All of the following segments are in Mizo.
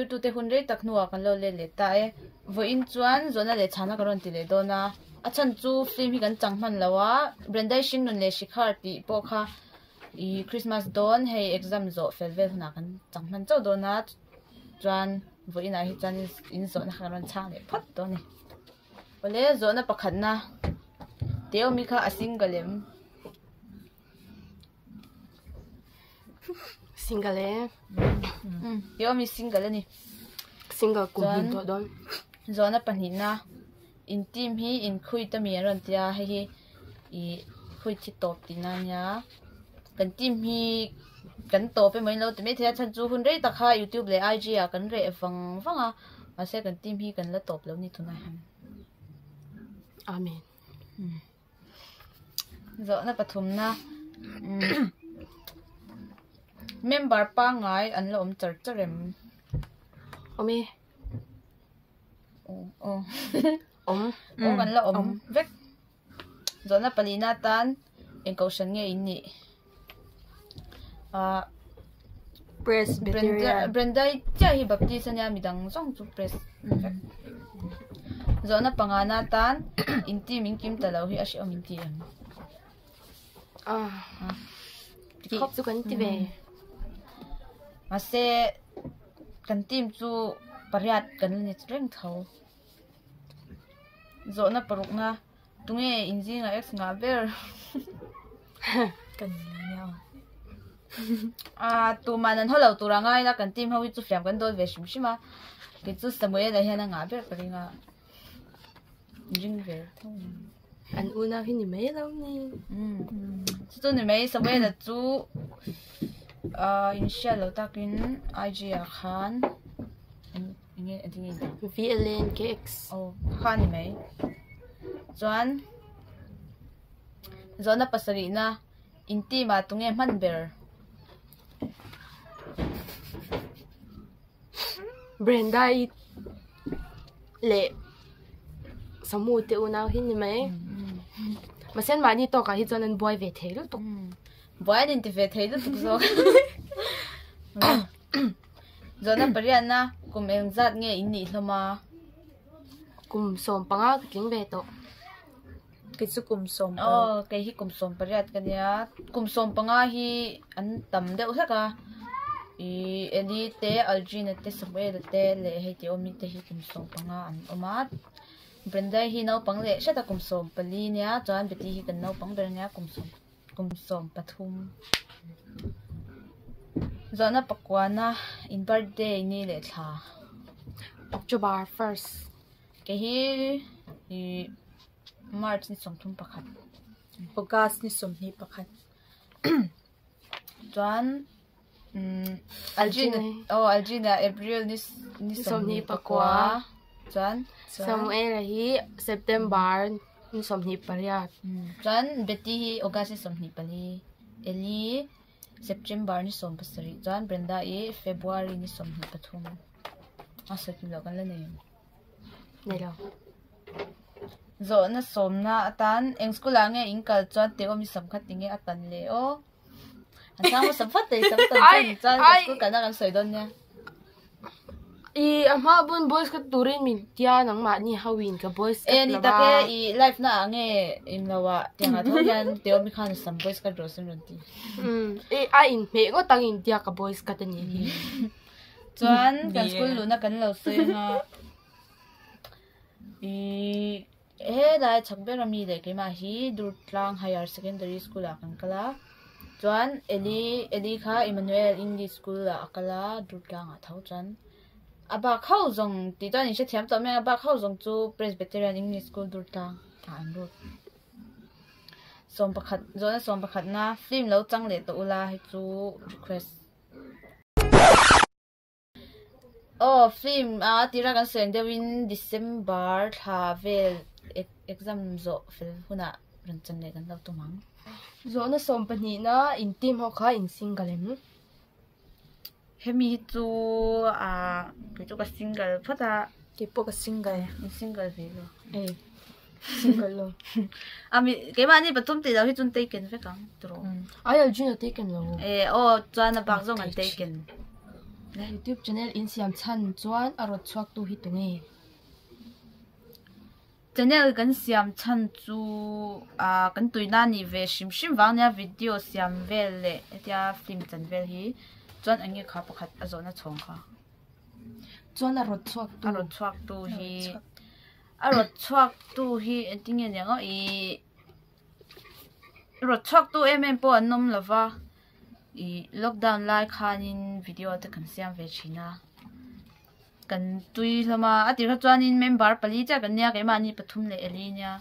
Thirtute hun rei tak hnuah kan lo let leh ta e. Vawiin chuan zawhna leh chhana ka rawn ti leh dawn a. A chhan chu film hi kan chang hman lo a, Brandai Hringnun leh Shikhar tih pawh kha ih Christmas dawn hei exam zawh fel vel hunah kan chang hman chauh dawn a, chuan vawiinah hi chuan in zawhna kha kan rawn chhang leh phawt dawn a ni. Awle zawhna pakhatna Teomi kha a single em? Single e. Teomi single a ni. Single kum hmun tawh dawn. Zawhna pahnihna in team hi in khuit ami an rawn tia hei hi ih khuit hi tawp tihna ania kan team hi kan tawp emaw in lo ti maithei a chhan chu hun rei tak kha youtube leh IG ah kan reh vang vang a mahse kan team hi kan la tawp lo ni tunah hian. Amen. Zawhna pathumna member pangngai an la awm char char em? Awm e. Aw. Awm. Awm an la awm vek. Zawhna palina atan eng kohhran nge in nih? Ah Presbyterian. Brenda chiah hi Baptist ania midang zawng chu Pres vek. Zawhna pangana atan in team in kim ta lo hi a hrehawm in ti em? Ah. Tih chu kan ti ve. Mahse kan team chu pariat kan la ni reng tho. Zawhna parukna tunge in zingah ex ngah ber? Kan ni nia. Ah tuman an haw lo tur a ngai la kan team ho hi chu hliam kan dawl ve hrim hrim a. Kei chu Samuel-a hian a ngah ber ka ring a. Ring ve tho. An unau hi ni mai lo ni. Chu chu ni mai Samuel-a chu ah in hriat loh takin IG ah khan enge a ding in VLNKX. Aw kha ni mai. Chuan zawhna pasarihna in team ah tunge hman ber? Brenda-i leh Samu te unau hi ni mai. Mahse mahni tawkah hi chuan an buai ve thei lutuk. Buai an inti ve thei lutuk zawk. Zawhna pariatna kum engzat nge in nih hlawm a? Kum 15 ka tling ve tawh. Kei chu kum 10. Aw kei hi kum 18 ka nia. Kum 15 hi an tam deuh hlek a. Ih Eli te Algina te Samuela te leh hei tih awmi te hi kum 15 an awm a. Brenda hi naupang leh hret a kum 14 nia chuan Betty hi kan naupang ber ania kum 10 kum 13. Zawhna pakuana in birthday ni leh thla. October 1st. Kei hi ih March ni 31. August ni 21. Chuan umm Algina aw Algina April ni ni 24 chuan Samuel hi September ni 28. Chuan Betty hi August ni 24 Eli September ni 17 chuan Brenda i February ni 23. A sawi kim loh kan la nei ang. Nei lo. Zawhna sawmna atan eng school ah nge in kal chuan teh awm i sam kha tinge a tan leh aw. An chang hmasa phawt thei sam tan chuan chuan ka school kalna kan sawi dawn nia. I a hma bun boys ka turin min tia nangmahni hoin ka boys cut lova. E ni tak e i life na ah nge in lo ah tiang ah tho hian teh awm i khan sam boys cut rawh se an rawn ti. E a inhmeh ngawt ang in tia ka boys cut a nih hi. Chuan kan school luhna kan lo sawi anga ih helai chhak ber ami leh keimah hi Durtlang Higher Secondary School ah kan kal a chuan Eli Eli kha Emmanuel English School ah a kal a Durtlang ah tho chuan a bak ho zawng tih chuan in hrethiam tawh mai a bak ho zawng chu Presbyterian English School Durtlang ah an lut. 11 zawhna 11 na film lo chang leh tawh ula hei chu request. Aw film a tira kan sawi ang deuhin December thla vel exam zawh fel hunah rawn chan leh kan lo tum ang. Zawhna 12 na in team ho kha in single em? Hemi hi chu ah kei chu ka single phawt a. Kei pawh ka single. In single ve lo. E single lo. Ami keimahni pathum tih loh hi chuan taken vek ang tiraw. Ai Algina taken lo. E aw chuan a bak zawng an taken. YouTube channel in siam chhan chuan a rawt chhuak tu hi tunge? Channel kan siam chhan chu ah kan tuina a nih ve hrim hrim vang nia video siam vel leh hetia film chan vel hi chuan eng nge kha pakhat a zawhna chhawng kha. Chuan a rawt chhuak tu. A rawt chhuak tu hi a rawt chhuak tu hi engtin nge niang aw ih rawt chhuak tu em em pawh an awm lo va ih lockdown lai khanin video te kan siam ve thin a kan tui hlawm a a tirah chuanin member pali chiah kan nia keimahni pathum leh Eli nia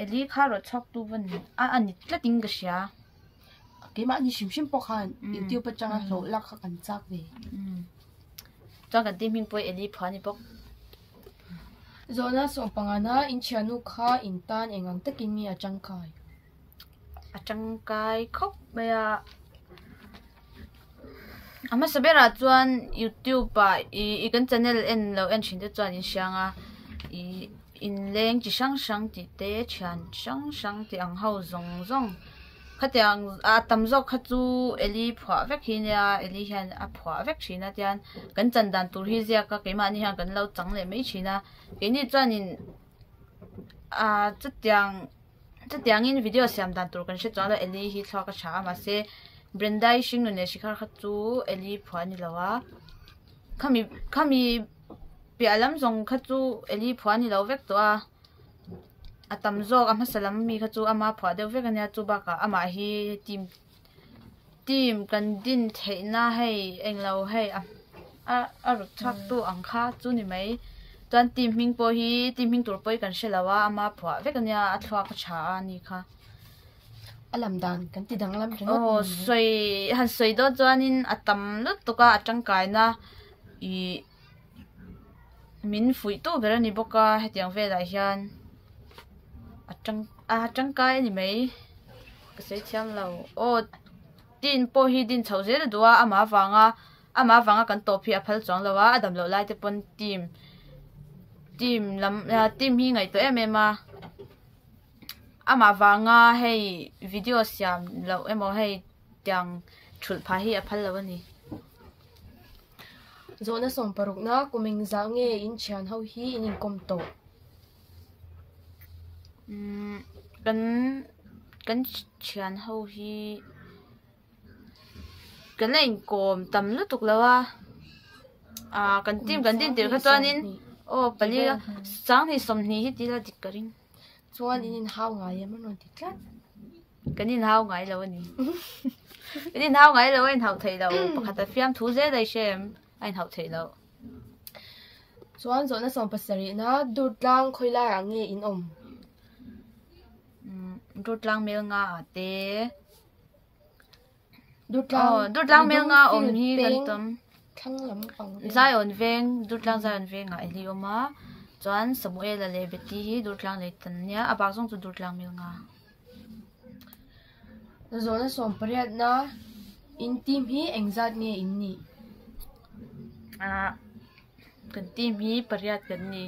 Eli kha rawt chhuak tu va ni a a ni tlatin ka hria. Keimahni hrim hrim pawh khan YouTube atanga hlawh lak kha kan chak ve. Chuan kan tih hming pawh Eli phua a ni bawk. Zawhna sawm pangana inthiannu kha in tan eng ang takin nge a tangkai? A tangkai khawp mai a. A hmasa berah chuan YouTube ah ih kan channel en lo en thin te chuan in hriang a ih inleng chi hrang hrang tih te thian hrang hrang tih ang ho zawng zawng khatiang a tam zawk kha chu Eli phuah vek hi nia Eli hian a phuah vek thin a tian kan chan dan tur hi ziak a keimahni hian kan lo chang leh mai thin a keini chuanin ah chutiang chutiangin video siam dan tur kan hre chuang lo Eli hi thluak a tha a mahse Brenda-i hringnun leh Shikhar kha chu Eli phuah a ni lo a khami khami piah lam zawng kha chu Eli phuah a ni lo vek tawh a a tam zawk a hmasa lam mi kha chu ama phuah deuh vek a nia chu bakah amah hi team team kan din theihna hei englo hei a a rawt chhuak tu ang kha chu ni mai chuan team hming pawh hi team hming tur pawh hi kan hre lo a ama phuah vek a nia a thluak a tha a ni kha. A lam dan kan ti danglam ringawt Aw sawi han sawi dawn chuanin a tam lutuk a a tangkaina ih min fuih tu ber a ni bawk a hetiang velah hian a tang a tangkai a ni mai ka sawi thiam lo aw din pawh hi din chhoh zel a duh a amah avanga amah avanga kan tawp hi a phal chuang lo a a dam loh lai te pawn team team lam team hi ngaihtuah em em a. Amah vanga hei video siam loh emaw hei tiang thulh phah hi a phal lo a ni. Zawhna sawm parukna kum engzah nge in thian ho hi in inkawm tawh? Umm kan kan thian ho hi kan la inkawm tam lutuk lo a ah kan team kan din tirh kha chuanin aw pali sanghnih sawmhnih hi tila dik ka ring. Chuan in inhau ngai em an rawn ti tlat. Kan inhau ngai lo a ni. Kan inhau ngai lo a inhauh theih loh. Pakhat a fiam thu zel a i hre em? A inhauh theih loh. Chuan zawhna sawm pasarihna Durtlang khawi laiah nge in awm? Durtlang mel nga ah te. Durtlang Aw Durtlang mel nga awm hi kan tam. Thlang lam pang vel. Zion veng Durtlang Zion vengah Eli awm a chuan Samuela leh Betty hi Durtlang lei tan ania a bak zawng chu Durtlang mel nga. Zawhna sawm pariatna in team hi engzat nge in nih? Ah kan team hi pariat kan ni.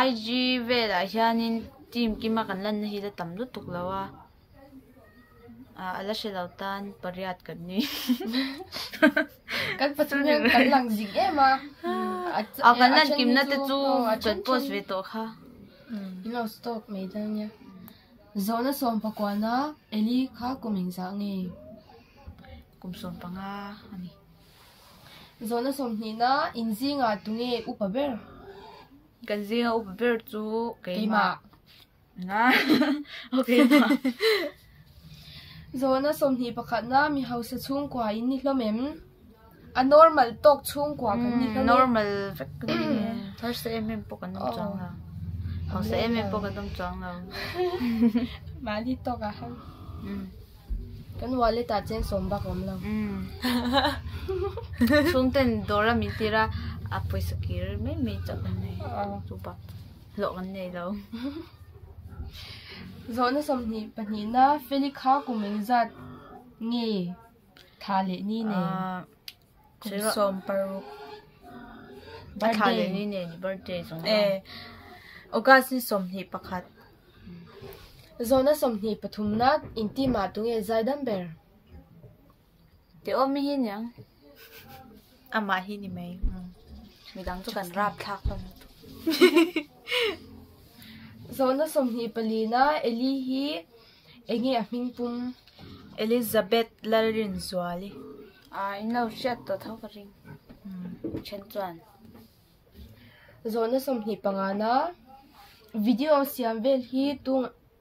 IG velah hianin team kima kan lanna hi la tam lutuk lo a. Ah a la hre lo tan pariat kan ni. Kan pathum hian kan lang zing em a. A kan lan kimna te chu kan post ve tawh kha. In lo stalk mai dawn nia. Zawhna sawm pakuana Eli kha kum engzah nge? Kum sawm panga a ni. Zawhna sawmhnihna inzingah tunge upa ber? Kan zinga upa ber chu keimah. Zawhna sawmhnih pakhatna mi hausa chhungkua in ni hlawm em? A normal tawk chhungkua kan ni hlawm e. Normal vek kan ni e. Harsa em em pawh kan awm chuang lo. Hausa em em pawh kan awm chuang lo. Mahni tawk ah han. Kan wallet ah chen sawm bak a awm lo. Chhungten dawr a min tir a, a pawisa kir mai mai chauh kan nei. Chu bak. Hlawh kan nei lo. Zawhna sawmhnih pahnihna Feli kha kum engzat nge thla leh ni nen? Kum sawm paruk. Thla leh ni nen birthday zawng zawng. Eh, August ni sawmhnih pakhat. Zawhna sawmhnih pathumna intimah tunge zaidam ber? Ti awm hi niang. Amah hi ni mai. Midang chu kan rap thlak hlawm lutuk. Zawhna 24 na Eli hi enge a hming pum? Elizabeth Lalrinzuali. A in lo hriat tawh tho ka ring. Then chuan. Zawhna 25 na video siam vel hi tu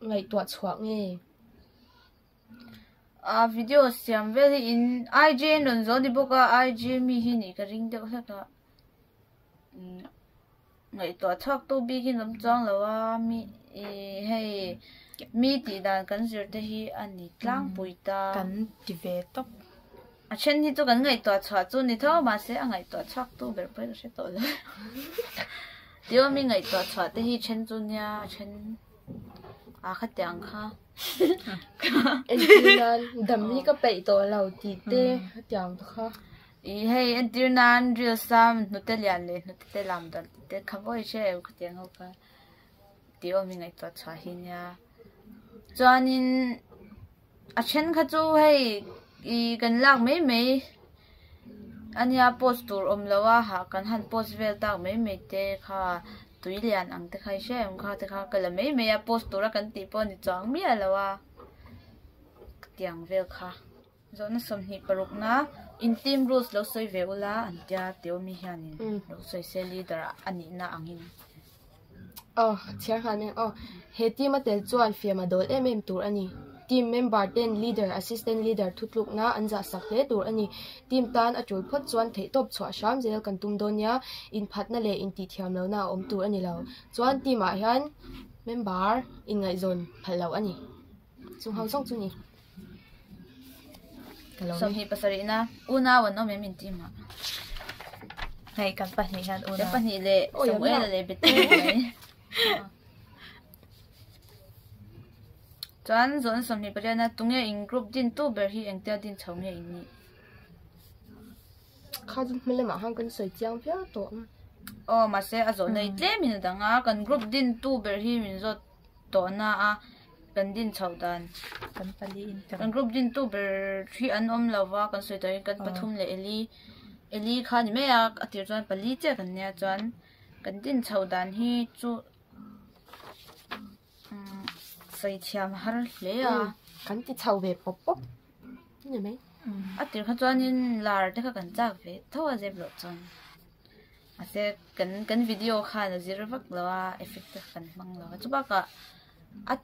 ngaihtuah chhuah nge? A video siam vel hi in IG in rawn zo ni bawk a IG mi hi nih ka ring deuh hlek a. Ngaihtuah chhuak tu bik hi an awm chuang lo a mi ih hei mi tih dan kan zir te hi a ni tlangpui ta. Kan ti ve tawp. A then hi chu kan ngaihtuah chhuah chu ni tho mahse a ngaihtuah chhuak tu ber pawh hi ka hre tawh lo. Tio mi ngaihtuah chhuah te hi then chu nia a then a khatiang kha. Entir nan dam hi ka peih tawh lo tih te hetiang te kha. Ih hei entir nan reels a hnute lian leh hnute te lam dan tih te kha vawi hre em khatiang ho kha tih awm hi ngaihtuah chhuah hi nia. Chuanin a then kha chu hei ih kan lak mai mai ania post tur awm lo a hah kan han post vel tak mai mai te kha tui lian ang te kha i hre em kha te kha ka la mai mai a post tura kan tih pawh a ni chuang miah lo a khatiang vel kha. Zawhna 26 na in team rules lo sawi ve ula an tia tih awmi hianin lo sawi se leader a nihna angin. Aw chhiar nghal mai ang aw. He team a tel chuan fiam a dawl em em tur a ni. Team member ten leader, assistant leader thutlukna an zah sak hle tur a ni. Team tan a tul phawt chuan theihtawp chhuah hram zel kan tum dawn nia. Inphatna leh intihthiam lohna a awm tur a ni lo. Chuan team ah hian member inngaihzawn phalh loh a ni. Chung ho zawng chu ni. 27 na unau an awm em in team ah. Hei kan pahnih hian unau. Kan pahnih leh Samuela leh Bethel mai. Chuan zawhna 28 na tunge in group din tu ber hi engtia din chho nge in nih? Kha chu hma lamah khan kan sawi chiang viau tawh. Aw mahse a zawhna hi tlem in a dang a kan group din tu ber hi min zawt tawhna a kan din chhoh dan. Kan pali in kan group din tu ber hi an awm lo va kan sawi tawh hi kan pathum leh Eli Eli kha ni mai a a tir chuan pali chiah kan nia chuan kan din chhoh dan hi chu umm sawi thiam har hle a. Kan ti chho ve pawp pawp ni mai. A tir kha chuanin lar te kha kan chak ve tho a zep loh chuan. Mahse kan kan video khan a zir vak lo a effect te kha kan hmang lo a chu bakah a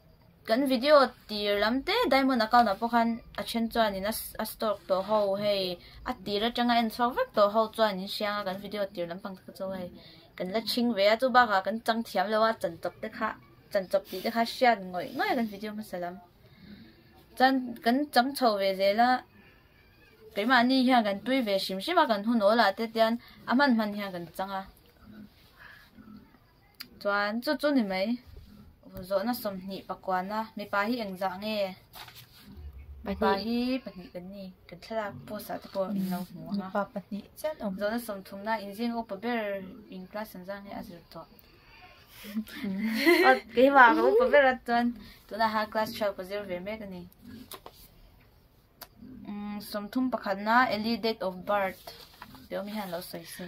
kan video tir lam te diamond account ah pawh khan a then chuanin a a stalk tawh ho hei a tir atanga en chhuak vek tawh ho chuanin hriang a kan video tir lampang te kha chu hei kan la chhing ve a chu bakah kan chang thiam lo a chanchawp te kha chanchawp tih te kha hriat ngawih ngawih a kan video hmasa lam chuan kan chang chho ve zel a. Keimahni hian kan tui ve hrim hrim a kan hun awl ah te tian a hman hman hian kan chang a chuan chu chu ni mai zawhna 29 na mipa hi engzah nge mipa hi pahnih kan ni kan thlalak post ah te pawh in lo hmu ang a mipa pahnih chian awm zawhna 30 na inzing upa ber in class an zang nge a zir tawh keimah ka upa ber a chuan tunah hian class 12 ka zir ve mek a ni. 31 na Eli date of birth tih awm hi hian lo sawi se.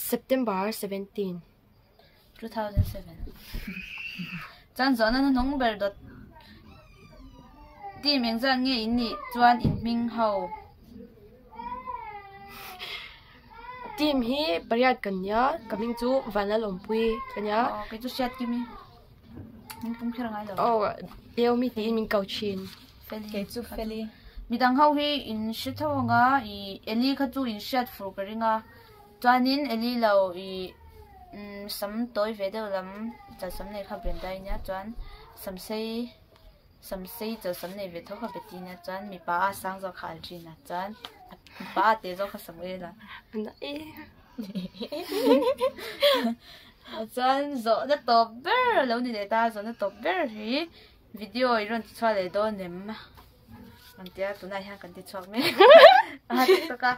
September 17. 2007. Chuan zawhna hnuhnung ber dawt team engzat nge in nih chuan in hming ho. Team hi pariat kan nia ka hming chu Vanlalawmpui ka nia. Aw kei chu hriat kim i hming pum kher ngai lo. Aw Leomi tiin min ko thin. Kei chu Feli. Midang ho hi in hre tho anga ih Eli kha chu in hriat fur ka ring a chuanin Eli lo ih umm sam tawi ve deuh lam chal sam nei kha Brenda nia chuan sam sei sam sei chal sam nei ve tho kha Betty nia chuan mipa a sang zawk kha Aldrin a chuan mipa a te zawk kha Samuel a. Chuan zawhna tawp ber a lo ni leh ta zawhna tawp ber hi. Video i rawn ti chhuak leh dawn em? Kan tia tunah hian kan ti chhuak mek a tiktok a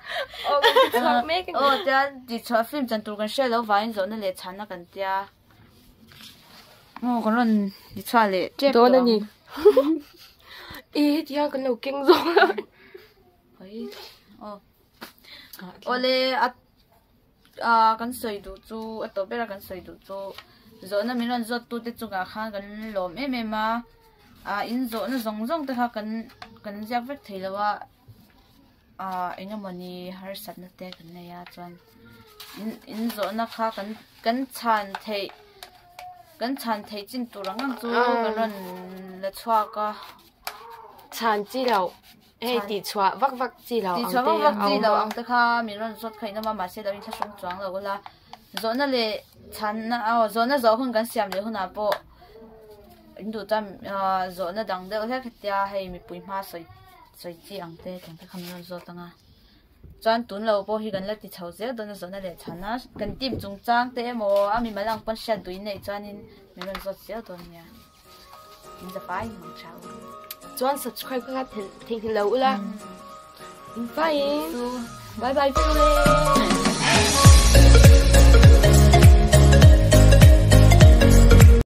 aw kan ti chhuak mek aw tian ti chhuah film chan tur kan hriat loh vangin zawhna leh chhanna kan tia aw kan rawn ti chhuak leh tep tawh ang dawn a ni e heti hian kan lo keng zawk aw. Awle a kan sawi duh chu a tawp bera kan sawi duh chu zawhna min rawn zawt tute chungah khan kan lawm em em a in zawhna zawng zawng te kha kan kan ziak vek thei lo a eng emawni harsatna te kan nei a chuan in in zawhna kha kan kan chhan theih kan chhan theih chin tur ang ang chu kan rawn la chhuak a. Chhan chi loh. Hei tih chhuah vak vak chi lo ang te. Tih chhuah vak vak chi lo ang te kha min rawn zawt kha inawm a mahse lo inthlahrung chuang lo ula. Zawhna leh chhanna aw zawhna zawh hun kan siam leh hunah pawh in duh chuan zawhna dang deuh hlek hetia hei mipui hma sawi sawi chi ang te tiang te kha min rawn zawt ang a. Chuan tun lo pawh hi kan la ti chho zel dawn a zawhna leh chhanna kan team chungchang te emaw a mimal ang pawn hriat duh in neih chuanin min rawn zawt zel dawn nia. In zafai mang tha u. Chuan subscribe kha theihnghilh lo ula. In fine. Bye bye vek le.